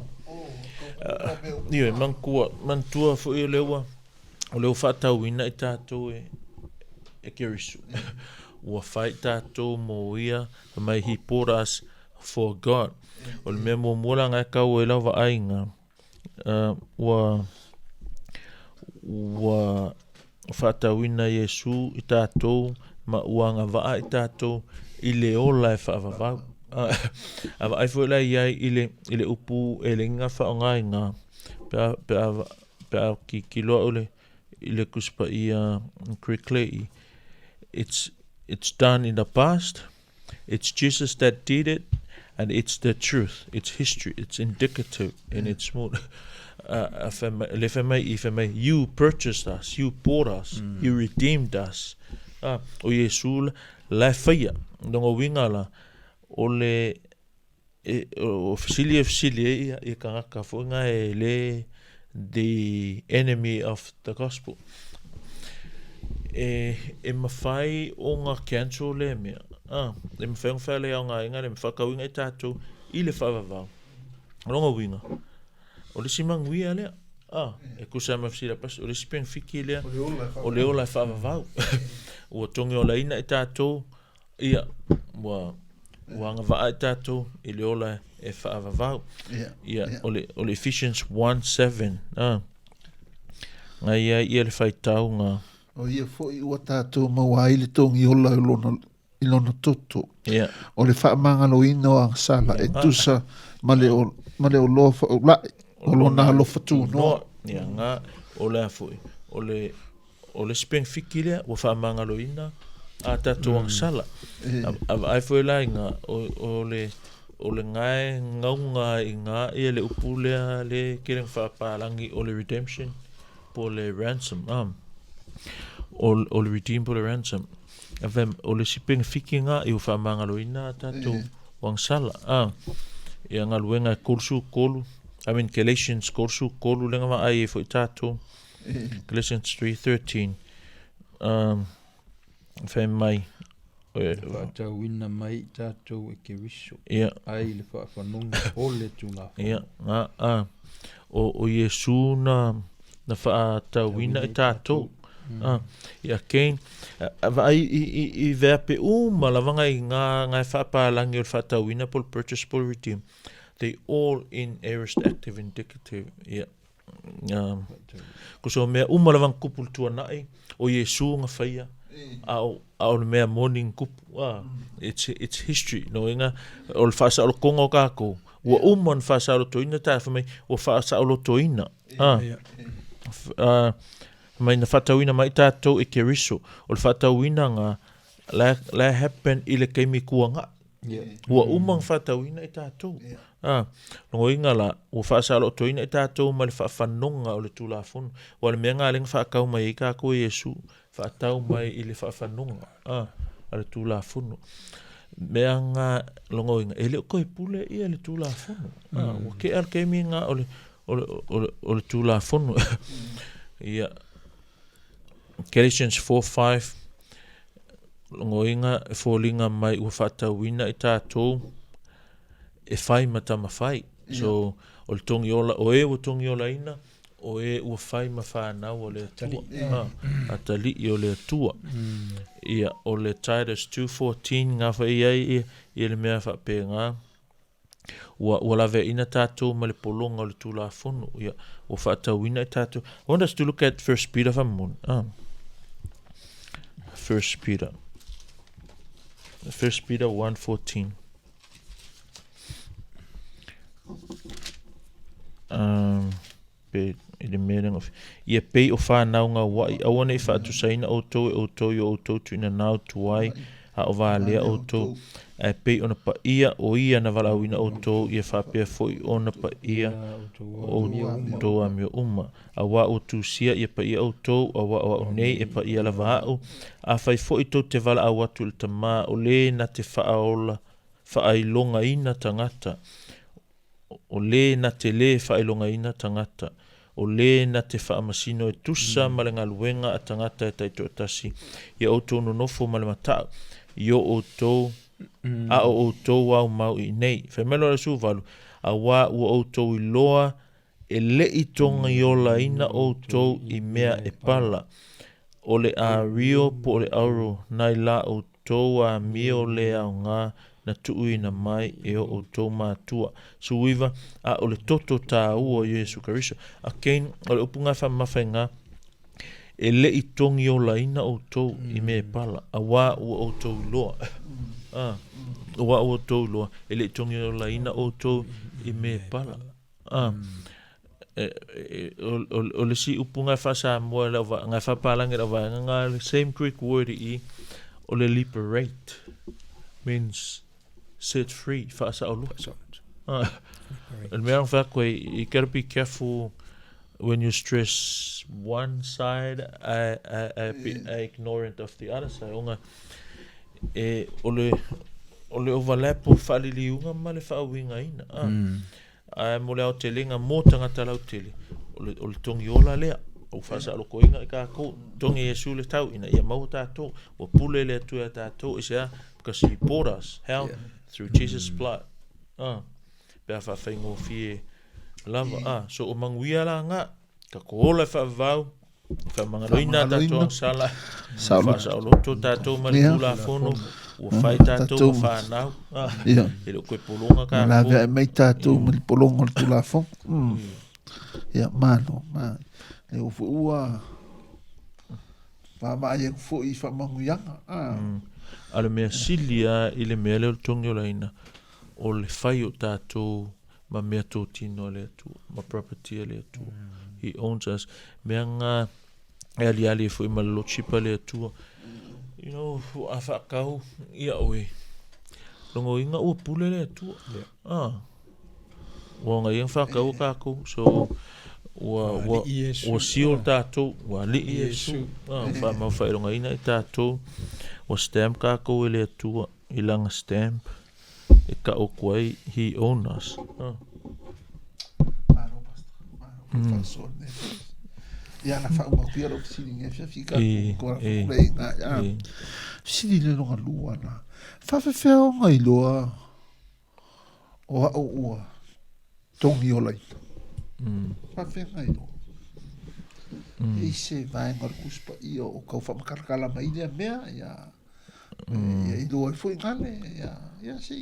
S2: Ioe, manatua, manatua foi o lea ua, o lea ua faatauina i tatou e, e Keriso. Ua fai tatou mo ia, fai mai he bought us for God. O le mea muamua la nga e kau ai lau vaaiga, ua, ua faatauina Iesu i tatou ma ua agavaa i tatou i le ola e faavavau. A vaai foi la i ai i le, i le upu e leai ni faaaogaina pe a, pe a, pe a tilotilo au i le, i le Tusi Paia Greek lea, it's, it's done in the past, It's Jesus that did it and it's the truth, it's history, it's indicative and it's more a fai mai, le fai mai i fai mai, you purchased us, you bought us, you redeemed us. A, o Iesu la e faia. Lona uiga la, o le, e, o fesili e fesili ai ia, ia tagata foi nga e le the enemy of the gospel. E, e mawhai o nga cancel lea mea. Ah, e mawhai o nga whaelei au ngā inga le whakauinga i tātou i le whaavavau. Longa uiga, o le isi manuia lea. Ah, e kusa ma fesili a pasi, o le isi penefiki lea, o le ola e whaavavau. Ua tongi olaina i tātou, Ia, ua, ua agavaa i tatou i le ola e faavavau.
S1: Ia,
S2: Ia,
S1: ia.
S2: o le, o le Ephesians 1:7, a. Ngai ai ia le faitauga.
S1: O ia foi ua tatou maua ai le togi ola i lona, i lona toto.
S2: Ia.
S1: O le faamagaloina o agasala e tusa ma le, o, ma le oloa faaulai o lona alofa tunoa.
S2: Ia, nga, o le a foi, o le, O le isi penefiki lea ua faamagaloina a tatou agasala. A vaai foi la i nga, o le, o le gae gauga i nga ia le upu lea le tele na faapalagi o le redemption po o le ransom. O, o le redeem po o le ransom. A fai, o le isi penefiki nga i ua faamagaloina a tatou agasala. Ia galuega e 33, I mean Galatians 33 lea na vaai ai foi tatou. Galatians 3:13 um, fai mai
S3: e, faatauina mai i tatou e Keriso
S2: ia.
S3: ai le faafanoga o le Tulafono.
S2: Ia, a, a, o, o Iesu na, na faatauina i tatou. A, ia Cain, a, a vaai i, i, i veape uma lava ngai ngā, ngai whaapalangi o le faatauina po le purchase po le redeem. They all in aorist active indicative. Ia. Ko so mea uma lava na kupu le tuanai, o Iesu na whaia, a o, a o le mea moni na kupu. Ah, it's, it's history. No inga, o le whaasaolokonga o kākou. Ua uma na whaasaolotoina, tā wha mai, ua whaasaolotoina. Ah, ah, mai na whaatauina mai tātou e Keriso. O le whaatauina ngā, la, la happen i le keimi kuanga. Ua uma ona faatauina i tatou. A, logoina la, ua faasalotoina i tatou ma le faafanoga o le Tulafono. Ua le mea nga le na faatau mai ai tatou e Iesu, faatau mai i le faafanoga, a, a le Tulafono. Mea nga logoina, e le o toe pule ia le Tulafono. A, ua tea le taimi nga o le, o le, o le, o le Tulafono. Ia, Galatians 4:5 Logoina e foliga mai ua faatauina i tatou e fai ma tama fai. So, o le togi ola, o e ua togi olaina, O e ua fai ma fanau a le Atua, atalii o le Atua. Ia, o le Titus 2:14 gafa i ai ia, ia le mea faapena. Ua, ua laveaiina tatou ma le pologa o le Tulafono. Ia, ua faatauina i tatou. I want us to look at First Peter faamolemole. Ah. First Peter. First Peter 1:14. Um, pe i le mea lea ia pei o whanau ngā wai, aua nei whaatusaina outou e outou i o outou tuina nao tuai, a o valea outou, ae pei ona paia o ia na valaauina outou, ia faapea foi ona paia o outou amio uma. Auā ua tusia ia paia outou, auā o a'u nei e paia lava a'u, afai foi tou te valaau atu i le Tamā, o lē na te faaola faailogaina tagata, o lē na te lē faailogaina tagata, o lē na te faamasino e tusa ma le galuega a tagata e taitoatasi, ia outou nonofo ma le mata'u i o outou a o outou aumau i inei. Fai mai loa le 18, Auā ua outou iloa e le i togaiolaina outou i mea e pala, o le ario po o le auro nai la outou amio le aoga na tuuina mai e o outou matua. 19, a o le toto tāua o Iesu Keriso. Again, o le upu ngā whamamafa i ngā, e le i togiolaina outou i mea e pala, auā ua outou iloa. Ah, auā ua outou iloa, e le i togiolaina outou i mea e pala. Ah, e, e, o, o, o le isi upu nga faa-Samoa i lau va, nga faa-Palangi i lau vaega nga le same Greek word i i, o le liberate means set free, faasaoloto. Ah, o le mea ang fai atu ai, you gotta be careful when you stress one side I, I, I, be ignorant of the other side. Onga, e, o le, o le overlap o faaliliuga ma le faauigaina. Ah. Ae mo le aotelega mo tagata lautele, o le, o le togi ola lea, ua faasaolokoina i kākou, togi Iesu le tau ina ia maua tātou, ua pule le Atua iā tātou, i se a? Because he bought us, how? Yeah. Through Jesus' blood. Ah, pe a whawhaingofie lava. Ah, so o manguia la ngā, ka ko ola e whaavau, Faamagaloina tatou agasala, faasaoloto tatou ma le Tulafono, ua fai tatou ma fanau. E le o toe pologa tatou.
S1: Laveai mai tatou ma le pologa o le Tulafono. Ia, malo, malo. E o foi ua vaavaai atu foi i faamanuiaga.
S2: A o le mea sili lava i le mea lea o le togiolaina, o le fai o tatou ma mea totino a le Atua, ma property a le Atua. He owns us. Mea nga e aliali ai foi ma le lordship a le Atua. You know, a whaakau ia oe. Longoinga ua pule le Atua. Yeah. Ah. Ua ngai ia whaakau o kākou. So, ua, ua, ua seal tātou, ua alii Iesu. Ah, wha mau whailongaina i tātou. Ua stamp kākou e le Atua, i langa stamp. E kau aku ai, he own us. Ah.
S1: Malo, Pastor. Malo, mm. Ia na whauma kuia ro fesili nge fia fika ko ra fukule i ngā ia. Fesili le longa lua na. Whawhewhea o ngai loa o au ua tongi o laita. Whawhewhea ngai loa. E se vaenga o le kuspa ia o kau whamakalakala mai lea mea ia. Ia i loa ai foi gale ia ia se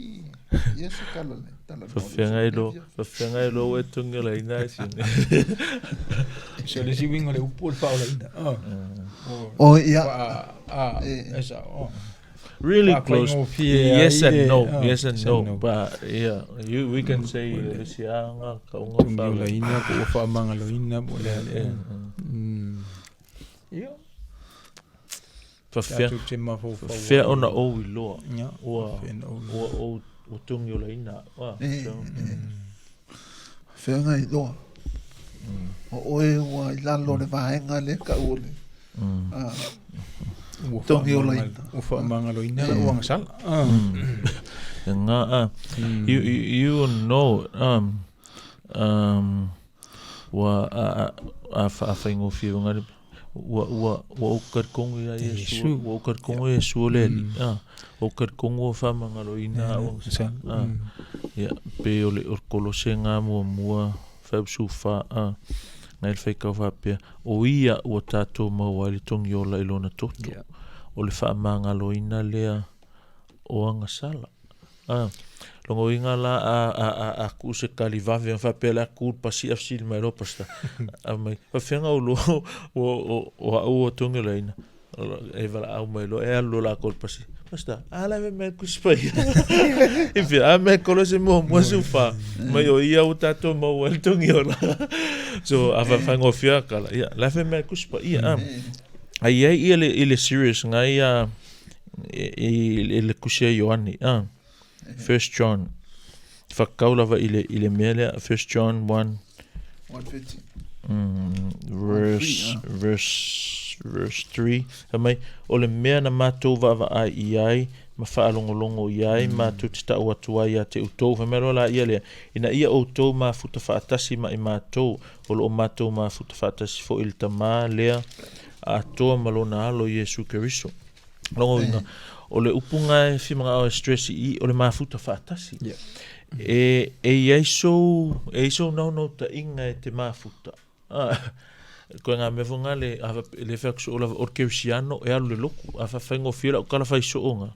S1: ia se tala le tala no.
S2: Fafeagai loa fafeagai loa ua e togiolaina ai sine.
S3: So le isi uiga o le upu o le faaolaina.
S1: Oh ia.
S3: A e sao.
S2: Really close. Yes and no. Yes and no. But yeah, you we can say le sianga ka unga
S3: faaolaina po ua faamagaloina po o le a lea. Ia.
S2: Fafea, fafea ona ou iloa, ua, ua ou, ua togiolaina au. Ah, so.
S1: Fafea ona iloa. O oe ua i lalo o le vaega lea tau o le togiolaina.
S3: Ua faamagaloina lau agasala.
S2: Nga, ah, you, you, you know, ua, a, a, a, a faigofie le Ua, ua, ua ou talitonu ia Iesu, ua ou talitonu Iesu o le Alii, a, ua ou talitonu ua faamagaloina au aga, a, ia, pei o le, o le Kolosega muamua 5:14, a, Ngai le faitau faapea, O ia ua tatou maua ai le togiola i lona toto, o le faamagaloina lea o agasala. A, lona uiga la a, a, a, a tuu se tali vave ona faapea la tu le pasi a fesili mai loa pastor. A mai, faafefea ou iloa o, o, o au ua togiolaina? E valaau mai loa, e alu loa latou i le pasi. Pastor, a la e fai mai le Tusi Paia. I fea, a mea Kolose muamua 14. Mai o ia ua tatou maua ai le togiola. So, a faigofie a kala, ia, la e fai mai le Tusi Paia. A, a i ai ia le, i le serious ngai a, i le tusi a Ioane, a, First John, whakau lava i le, i le mea lea, First John 1,
S1: 1:13.
S2: Verse, verse, verse 3, fai mai, o le mea na matou vaavaai i ai ma faalogologo i ai, matou te tau atu ai ia te outou, fai mai loa la ia lea, ina ia outou mafuta faatasi ma i matou, o lo o matou mafuta faatasi foi i le Tama lea atoa ma lona Alo Iesu Keriso. Lona uiga, o le upu na e fia manao e stress i i, o le mafuta faatasi.
S3: Yeah.
S2: E, e i ai sou, e i ai sou naunautaiga e te mafuta. Ah, koe ngā mea foi ngā le, a, le whai atu soo lava, o le kerisiano e alu le loku, a whawhaingofie lau kala whai soo ngā.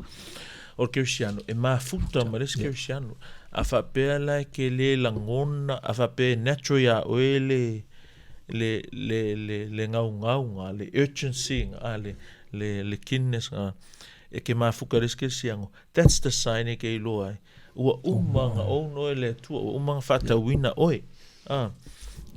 S2: O le kerisiano, e mafuta ma le isi kerisiano. A whapea la e ke le langona, a whapea e natural ia oe le, le, le, le, le ngaungau ngā, le urgency ngā, le, le, le keenness ngā, e ke mafuka le isi kerisiano. That's the sign e ke iloa ai. Ua uma nga ou noe le Atua, ua uma nga whaatauina oe. Ah,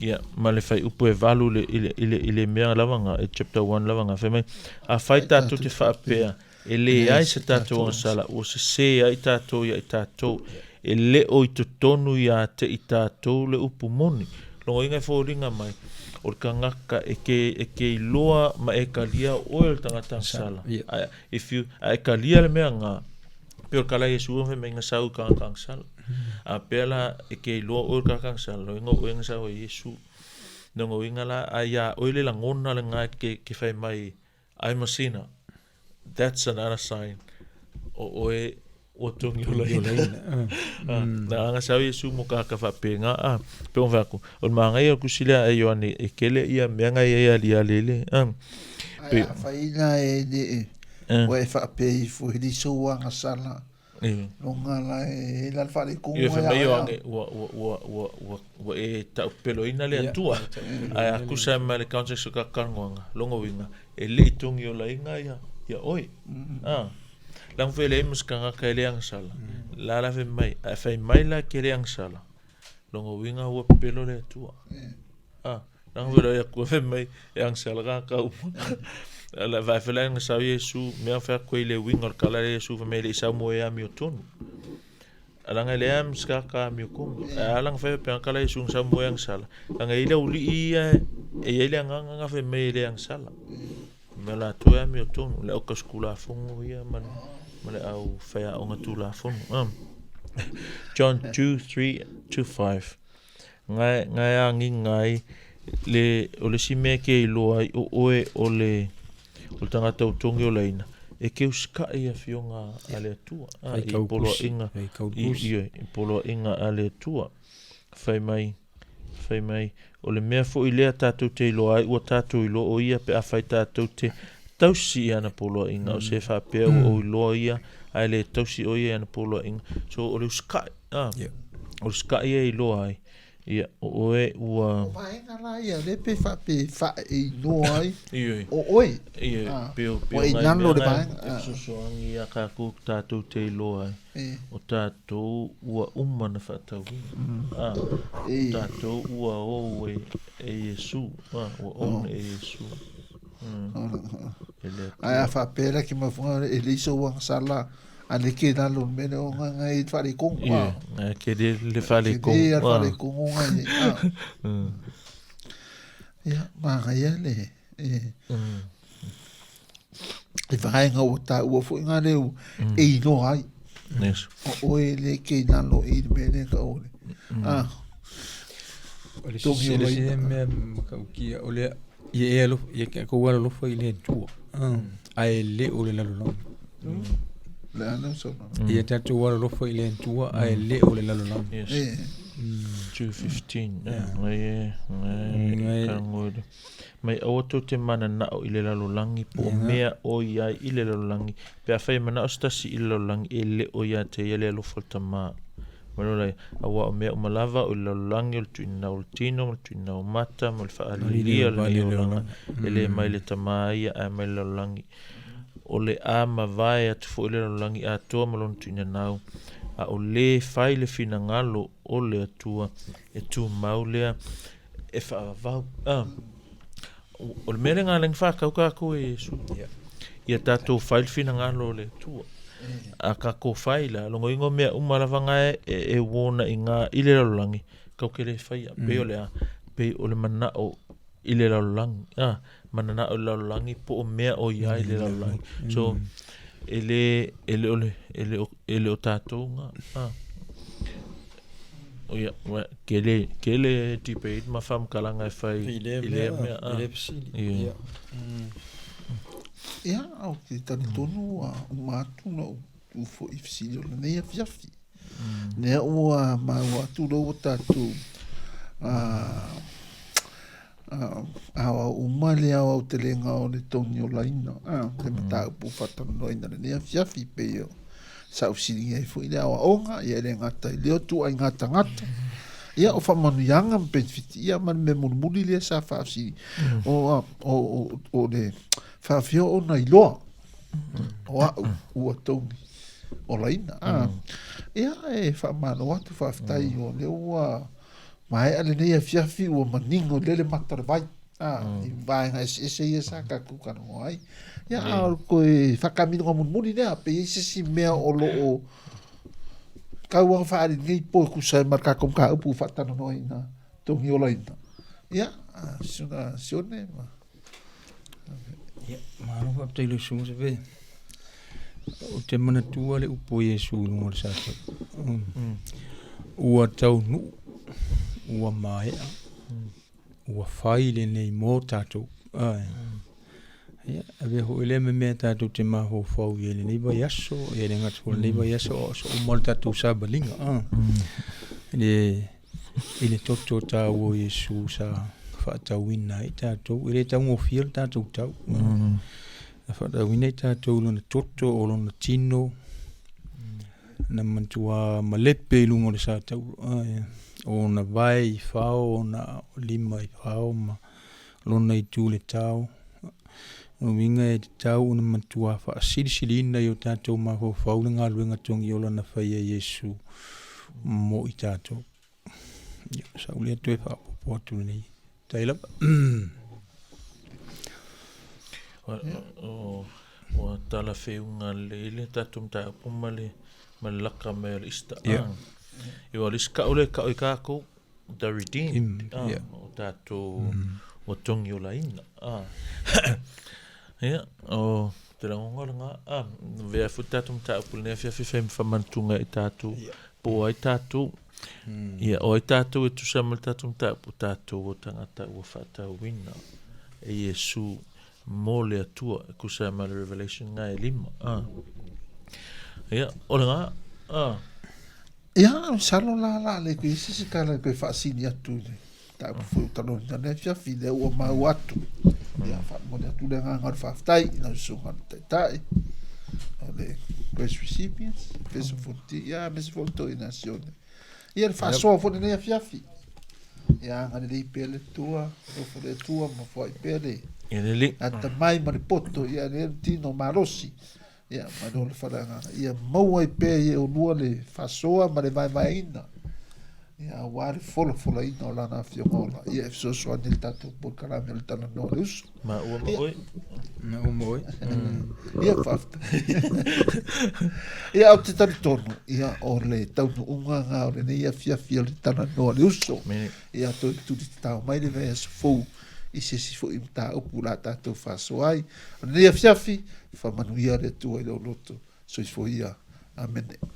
S2: ia, ma le whaiupu e valu le, i le, i le, i le mea lava nga, i chapter 1 lava nga, whai mai, a whai tātou te whaapea, e le ai se tātou agasala, ua sesē ai tātou ia i tātou, e le o i totonu ia te i tātou le upu moni. Longa inga e fōringa mai, o le kangaka e ke, e ke iloa ma e kalia oe o le tangata agasala. A, if you, a e kalia le mea nga, Pe o le kala Iesu fai mai nga sau ka ka sala. A pe la e ke iloa oe ka ka sala lo inga oe nga sau e Iesu. No ngo inga la a ia oe le langona le nga ke ke fai mai I'm a sinner. That's another sign. O oe ua tongi o laina. Na anga sau Iesu mo ka ka whapenga a pe o whaku. O le maangai o kusilea e Ioane e kele ia mea ngai e ali alele.
S1: Pe Ai a whaina e le Ua e faapea ifo he liso ua agasala longa la e la le faaletonu
S2: Ia fai mai Ioane ua ua ua ua ua ua e taupeloina le Atua. Ae a kusa ma le context o ka talanoaga, lona uiga, e le i togiolaina ia ia oe. A. Laga foi e leai ma se tagata e le agasala. La la fai mai, ae fai mai la ke le agasala, lona uiga ua pepelo le Atua. A. Langa foi ia kua fai mai e agasala ka uma. La vai fai la sau Iesu mea fai koe le uiga o le kala le Iesu fai mai le i sau mo e amiotonu. Langa le am ska ka amiokonu. A langa fai pe kala Iesu sau mo e agasala. Langa i le uli ia e ia le agaga nga fai mai le agasala. Me la tu e amiotonu le au ka skula fongo ia ma ma le au fai aoga tulafono. John 2 3 to 5. Ngai, ngai agi ngai, le, o le isi mea ke iloa ai o oe o le, o le tagata o togi o laina, e ke usikaʻi i afioga a le Atua, a, i poloaiga, i, i, i poloaiga a le Atua. Fai mai, fai mai, o le mea foi lea tatou te iloa ai, ua tatou iloa o ia pe afai tatou te tausi i ana poloaiga, o se faapea ua ou iloa ia, ae le tausi o ia i ana poloaiga. So, o le usikaʻi, A, o le sikaʻi e iloa ai, ia, o oe ua...
S1: O vaega la ia, lea pe faape faaeiloa ai o oe.
S2: Ioe, pe o, pe o nai mea na e fesoasoani ia kākou tatou te iloa ai, o tatou ua uma na faatauina. A, o tatou ua ou e, e Iesu, a, ua own e Iesu. E le
S1: Ae a faapea la ke mafuga e leai sou agasala A le ke lalo le mea lea o nga ngai wharekong.
S2: Ie, ngai ke le le wharekong.
S1: Ke le wharekong o ngai. Ia, manaia le e e vaenga o tāua foi ngā leo e iloa ai.
S2: Yes.
S1: O oe le ke lalo i le mea lea ka ole. Ah.
S3: O le sisi le sisi mea makaukia o le ia e alofa ia ke kou alolofa i le Atua. Ae le o le lalolagi.
S1: Le ana so.
S3: Ia tatou alolofa i le Atua ae le o le lalolagi.
S2: Yes. 2:15. Ngai e, ngai e, mai aua tou te mananao i le lalolagi po o mea o i ai i le lalolagi. Pe afai e manao se tasi i le lalolagi, e le o ia te ia le alofa o le Tama. Mai loa lea, auā o mea uma lava o i le lalolagi, o le tuuina o le tino ma le tuuina o mata ma le faaalialia o lenei olaga, e le mai le Tama ia ae mai le lalolagi. O le a mavae atu foi le lalolagi atoa ma lona tuuinanau, a o lē fai le finagalo o le Atua, e tumau lea e faavavau. Ah, o le mea lea na whakau kākou e Iesu. Ia tātou whai le finagalo o le Atua. A kākou whai la, longo ingo mea uma lava ngā e, e, e wōna i ngā i le lalolagi, kau ke le whaia. Mm. Pei o le a, pei o le mana o i le lalolagi. Ah, mananao i le lalolagi po o mea o i ai i le lalolagi. Mm. So, e le, e le o le, e le o, e le o tātou ngā. Ah. Ia, kele, kele debate ma whamkalanga e whai
S3: i lea mea, mea, i lea fesili.
S2: Ia.
S1: Ia, au te talitonu a uma atu na u fo i fesili o lenei afiafi. Nea ua maua atu lou o tātou aoao uma le aoaotelega o le togiolaina, le mataupu faatalanoaina i lenei afiafi, pei o sa ou fesiligia ai foi le aoaoga, ia e le gata i lea o ituaiga tagata, ia o faamanuiaga ma penefiti, ia ma le mea mulimuli lea sa faafesili, o, o, o, o le faafia ona iloa o au ua togi olaina. Ia, e faamalo atu, faafetai o lea ua Maea lenei afiafi ua manino lele le mata o le vai, a, i vaega eseese ia sa tatou talanoa ai. Ia, a o le toe faakaamiloga mulimuli lea, pe i ai se isi mea o lo o tau lava faaali nei po e tusa ai ma le tatou mataupu ua faatalanoaina togiolaina. Ia, Susuga Sione ma...
S3: Ia, malo faafetai i le usuga Seve. Ou te manatua le upu o Iesu i luga o le sata. Ua taunuu, ua maea, ua fai lenei mo tatou. Ai. Ia, avea foi lea ma mea tatou te mafaufau i ai i lenei vaiaso, ia e le gata foi i lenei vaiaso, a o aso uma o le tatou savaliga. I le i le toto taua o Iesu sa faatauina ai tatou. E le taugofie le tatou tau. Na faatauina ai tatou i lona toto o lona tino. Na matua malepe i luga o le sa tauro. O ona vae i fao, o ona lima i fao ma lona itu i le tao. O lona uiga e tatau ona matua faasilisiliina i o tatou mafaufau le galuega togiola na faia e Iesu mo i tatou. Ia, sa ou lea toe faaopoopo atu lenei. Tai lava.
S2: Ua talafeuga lelei le tatou mataupu ma le ma le laka mai o le Easter. Yeah. Ia, o le isi kau lea e kau i kākou, the redeemed, yeah. o tatou ua togiolaina. Ia, o te lagona o lena, avea foi le tatou mataupu i lenei afiafi e fai ma faamanatuga i tatou, po o ai tatou. Ia, o ai tatou e tusa ma le tatou mataupu, o tatou o tagata ua faatauina e Iesu mo le Atua, e tusa ai ma le Revelation nga e lima. Ia, o lena,
S1: Ia, masalo la o le a le toe i ai se isi tala e toe faasili atu i le mataupu foi ua talanoaina i lenei afiafi, lea ua maua atu. Ia, faamomoli atu le agaga o le faafetai i lau Susuga i le Taitai o le Grace Recipients, Efeso Fonoti, ia, aemaise foi le Toeaina Sione. Ia, le faasoa foi lenei afiafi. Ia, agalelei pea le Atua, alofa le Atua ma foai pea le atamai ma le poto, ia, le tino malosi. Ia, malo le faleagaga. Ia maua ai pea i e olua le faasoa ma le vaevaeina, ia, aua le folafolaina o Lana Afioga ola. Ia, e fesoasoani i le tatou polokalame o le Talanoa a le Uso.
S2: Maua ma oe.
S3: Maua ma oe.
S1: Ia, faafetai. Ia, ou te talitonu, ia, o le taunuuga lena o lenei afiafi o le Talanoa a le Uso. Ia, toe tuli tatao mai le vaiaso fou i se isi foi mataupu o le a tatou faasoa ai. O lenei afiafi, faamanuia le Atua i lou loto. Soifua ia. Amene.